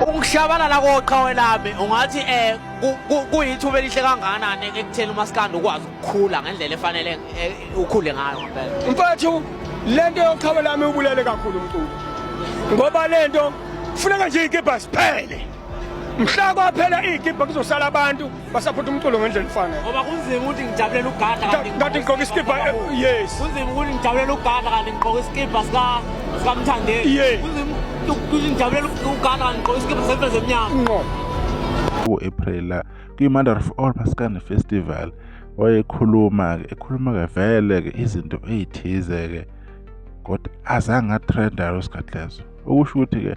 Ukushabalala koqhawe lami ungathi kuyithuba elihle kangakanani ekutheni umaskandi ukwazi ukukhula ngendlela efanele, ukhule ngayo ngempela? Mfethu, lento yoqhawe lami ubulele kakhulu umculo, ngoba lento kufuneka nje iy'kibha ziphele. Mhla kwaphela iy'kibha, kuzosala abantu basaphutha umculo ngendlela efanele. Ngoba kunzima ukuthi ngijabulela uGadla kanti kanti ngigqoke isikibha, yes. Kunzima ukuthi ngijabulela uGadla kanti ngigqoke isikibha sikaMthandeni. Kunzima ukuthi ngijabulela uGadla kanti ngigqoke isikibha seMfezemnyama. Ngqo. Ku-April la kwi-Mother of All Maskandi Festival wayekhuluma-ke, ekhuluma-ke vele-ke izinto ey'thize-ke, kodwa azange atrenda leso sikhathi leso. Okusho ukuthi-ke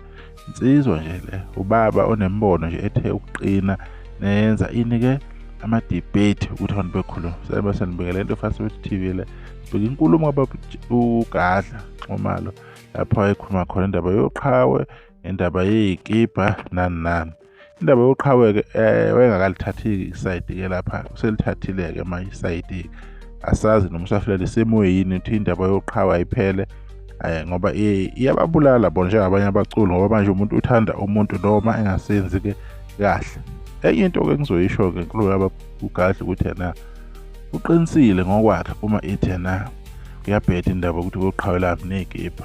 insizwa nje le, ubaba onembono nje ethe ukuqina, neyenza ini-ke ama-debate ukuthi abantu bekhuluma. Sebe senibekele into Fast TV le, sibheke inkulumo kababa uGadla Nxumalo lapho wayekhuluma khona indaba yoqhawe, indaba yey'kibha nani nani. Indaba yoqhawe-ke wayengakalithathi isayidi-ke lapha, uselithathile-ke manje isayidi. Asazi noma usafila lesemoyini ukuthi indaba yoqhawe ayiphele, ngoba iyababulala bona njengabanye abaculi, ngoba manje umuntu uthanda umuntu noma engasenzi-ke kahle. Enye into-ke engizoyisho-ke inkulumo yaba uGadla ukuthi yena uqinisile ngokwakhe uma ithi yena kuyabheda indaba ukuthi koqhawe lami ney'kibha.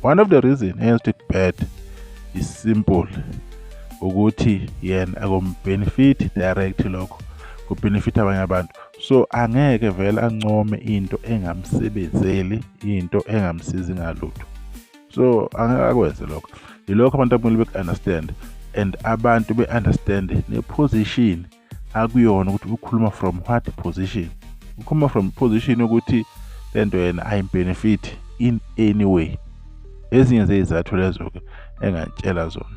One of the reason eyenza ukuthi kubhede is simple, ukuthi yena akumbenefit direct, lokho kubenefit abanye abantu, so angeke vele ancome into engamsebenzeli, into engamsizi ngalutho, so angeke akwenze lokho. Yilokho abantu akumele beku-understand, and abantu be-understand ne-position akuyona, ukuthi ukhuluma from what position. Ukhuluma from position ukuthi lento yena ayimbenefit in any way. Ezinye zey'zathu lezo-ke engantshela zona.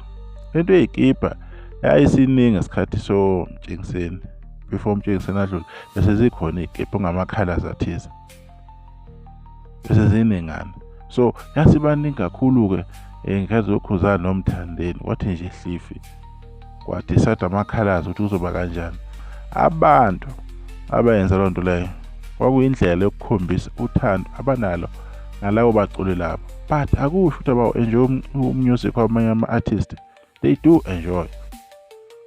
Lento yey'kibha yayisiningi ngesikhathi soMtshengiseni, before uMtshengiseni adlule bese zikhona iy'kibha ongamakhala athize, bese ziningana, so yasibaningi kakhulu-ke ngekhathi zoKhuzani noMthandeni. Kwathi nje hlifi kwadecide amakhalazi ukuthi kuzoba kanjani. Abantu abayenza loo nto leyo kwakuyindlela yokukhombisa uthando abanalo ngalabo baculi labo, but akusho ukuthi abawu-enjoy umusic wamanye ama-artist. They do enjoy.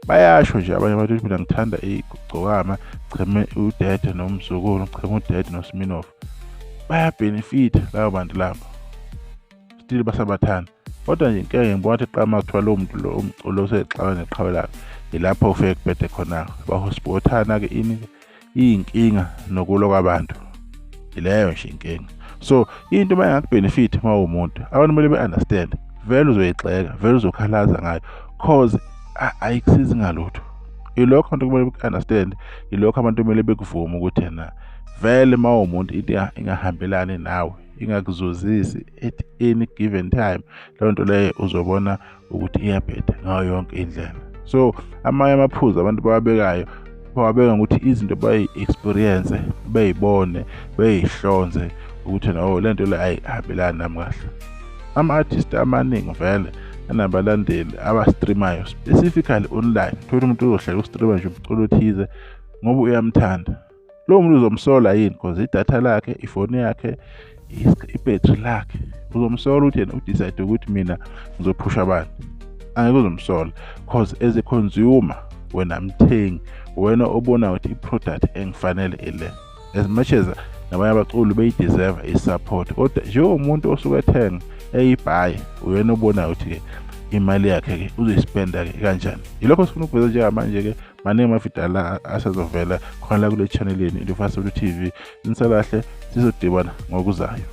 Bayasho nje abanye abantu ukuthi mina ngithanda iGcokama, cheme uDede noMzukulu, cheme uDede noSminoff. Bayabhenefitha labo bantu labo, still basabathanda. Kodwa nje inkinga ngibona ukuthi qama kuthiwa lowo muntu lo umculo osexabana neqhawe lakhe, yilapho ufike kubhede khona, bahospothana-ke. Ini iy'nkinga nokulwa kwabantu, ileyo nje inkinga. So into uma ingakubhenefit uma uwumuntu, abantu kumele be-understand, vele uzoyigxeka, vele uzokhalaza ngayo, cause ayikusizi ngalutho. Ilokho abantu kumele beku-understand, ilokho abantu kumele bekuvume ukuthi yena vele uma uwumuntu into ingahambelani nawe, ingakuzuzisi at any given time, leyo nto leyo uzobona ukuthi iyabheda ngayo yonke indlela. So amanye amaphuzu abantu bawabekayo, bawabeka ngokuthi izinto bayi-experience, beyibone, beyihlonze ukuthi no, le nto le ayihambelani nami kahle. Ama-artist amaningi vele anabalandeli abastreamayo specifically online. Thola umuntu uzohlala ustreama nje umculo othize ngoba uyamthanda lowo muntu. Uzomsola yini? Because idatha lakhe, ifoni yakhe, ibhetri lakhe. Uzomsola ukuthi yena udecide ukuthi mina ngizophusha abantu? Angeke uzomsola, cause as a consumer, wena mthengi, wena obona ukuthi i-product engifanele ile. As much as nabanye abaculi beyideserve i-support, kodwa njengomuntu osuke ethenga, eyibhaye, uyena obonayo ukuthi-ke imali yakhe-ke uzoyispenda-ke kanjani. Yilokho sifuna ukuveza njengamanje-ke. Maningi amavidiyo la asezovela khona la kule channel yenu, into Fast TV. Nisalahle, sizodibana ngokuzayo.